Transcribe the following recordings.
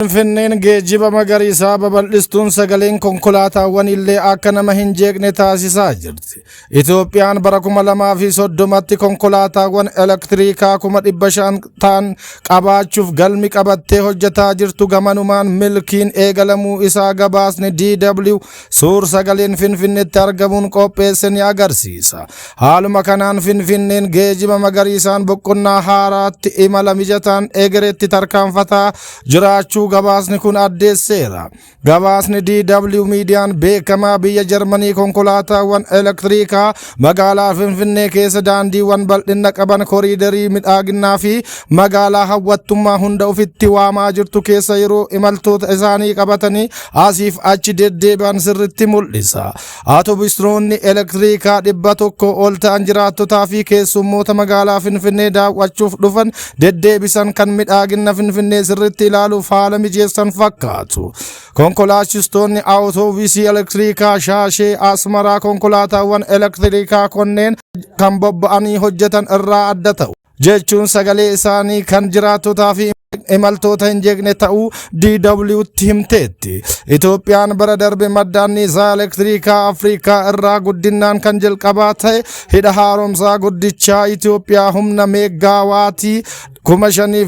Finfinneen geejjiba magariisaa babal'istuun sagaleen konkolaataawwan illee akka nama hin jeeqne taasisaa jirti. Itoophiyaan bara 2030tti konkolaataawwan elektiriikaa 500,000 ta'an qabaachuuf galmi qabattee hojjetaa jirtu gamanumaan milkiin eegalamuu isaa gabaasni DW suur sagaleen Finfinneetti argamuun qopheesse ni agarsiisa. Haaluma kanaan Finfinneen geejjiba magariisaan boqonnaa haaraatti imala mijataan egereetti tarkaanfataa jiraachuu gabaasni kun addeesseera. Gabaasni DW miidiyaan beekamaa biyya Jarmanii konkolaataawwan elektiriikaa magaalaa Finfinnee keessa daandiiwwan bal'ina qaban, koriidarii midhaaginaa fi magaalaa hawwattummaa hunda ofitti waamaa jirtu keessa yeroo imaltoota isaanii qabatanii asiif achi deddeebi'an sirritti mul'isa. Atoobisroonni elektiriikaa 100 ol ta'an jiraattotaa fi keessummoota magaalaa Finfinnee daawwachuuf dhufan deddeebisan kan midhaagina Finfinnee sirritti ilaaluuf haala mijeessan fakkaatu. Konkolaachistoonni awutoobisii elektiriikaa Shaashee Asmaraa konkolaataawwan elektiriikaa kunneen kan bobba'anii hojjetan irraa adda ta'u jechuun sagalee isaanii kan jiraattotaa fi imaltoota hin jeeqne ta'uu DW'tti himteetti. Itoophiyaan bara darbe madda anniisaa elektiriikaa Afrikaa irraa guddinaan kan jalqabaa ta'e hidha haaromsaa guddichaa Itoophiyaa humna meeggaawaatii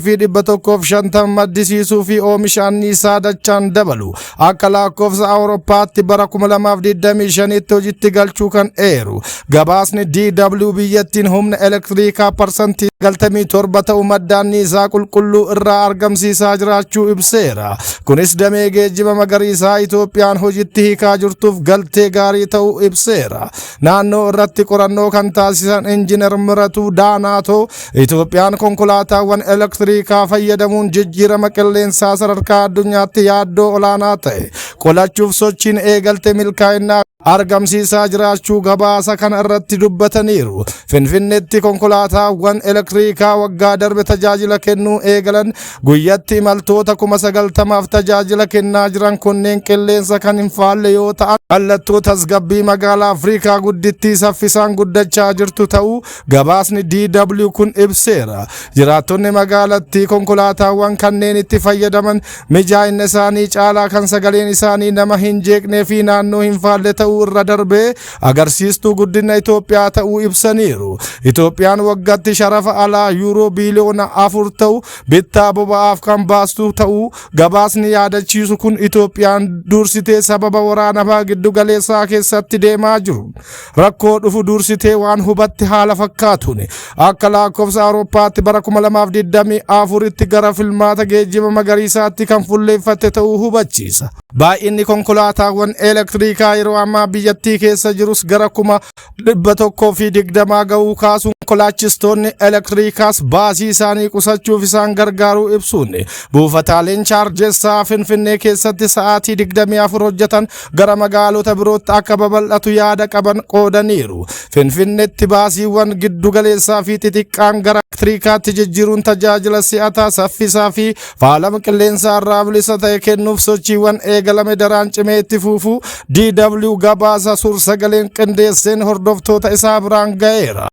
5150 maddisiisuu fi oomisha anniisaa dachaan dabalu akka lakkoofsa Awurooppaatti bara 2025tti hojiitti galchuu kan eeru. Gabaasni DW biyyattiin humna elektiriikaa 97% ta'u madda anniisaa qulqulluu irraa argamsiisaa jiraachuu ibseera. Kunis damee geejjiba magariisaa Itoophiyaan hojiitti hiikaa jirtuuf galtee gaarii ta'uu ibseera. Naannoo irratti qorannoo kan taasisan Injiinar Miratuu Daanaatoo Itoophiyaan konkolaataawwan elektiriikaa fayyadamuun jijjiirama qilleensaa sadarkaa addunyaatti yaaddoo olaanaa ta'e qolachuuf sochiin eegalte milkaa'inaa argamsiisaa jiraachuu gabaasa kana irratti dubbataniiru. Finfinneetti konkolaataawwan elektiriikaa waggaa darbe tajaajila kennuu eegalan guyyatti imaltoota 90,000f tajaajila kennaa jiran kunneen qilleensa kan hin faalle yoo ta'an, mallattoo tasgabbii magaalaa Afrikaa guddittii saffisaan guddachaa jirtu ta'uu gabaasni DW kun ibseera. Jiraattonni magaalattii konkolaataawwan kanneen itti fayyadaman mijaa'ina isaanii caalaa kan sagaleen isaanii nama hin jeeqnee fi naannoo hin faalle ta'uu irra darbee agarsiistuu guddina Itoophiyaa ta'uu ibsaniiru. Itoophiyaan waggaatti sharafa alaa yuuroo biiliyoona 4 ta'u bittaa boba'aaf kan baastu ta'uu gabaasni yaadachiisu kun, Itoophiyaan dursitee sababa waraana giddu galeessaa keessatti deemaa jiru rakkoo dhufu dursitee waan hubatte haala fakkaatuun akka lakkoofsa Awurooppaatti bara 2024tti gara filmaata geejjiba magariisaatti kan fulleeffatte ta'uu hubachiisa. Baay'inni konkolaataawwan elektiriikaa yeroo ammaa biyyattii keessa jirus gara 120,000 ga'uu kaasuun, konkolaachistoonni elektiriikaas baasii isaanii qusachuuf isaan gargaaruu ibsuun, buufataaleen chaarjessaa Finfinnee keessatti sa'aatii 24 hojjetan gara magaalota birootti akka babal'atu yaada qaban qoodaniiru. Finfinneetti baasiiwwan giddugaleessaa fi xixiqqaan gara elektiriikaatti jijjiiruun tajaajila si'ataa, saffisaa fi faalama qilleensaa irraa bilisa ta'e kennuuf sochiiwwan eegalame daraan cimee itti fufuu DW gabaasa suur sagaleen qindeesseen hordoftoota isaa biraan ga'eera.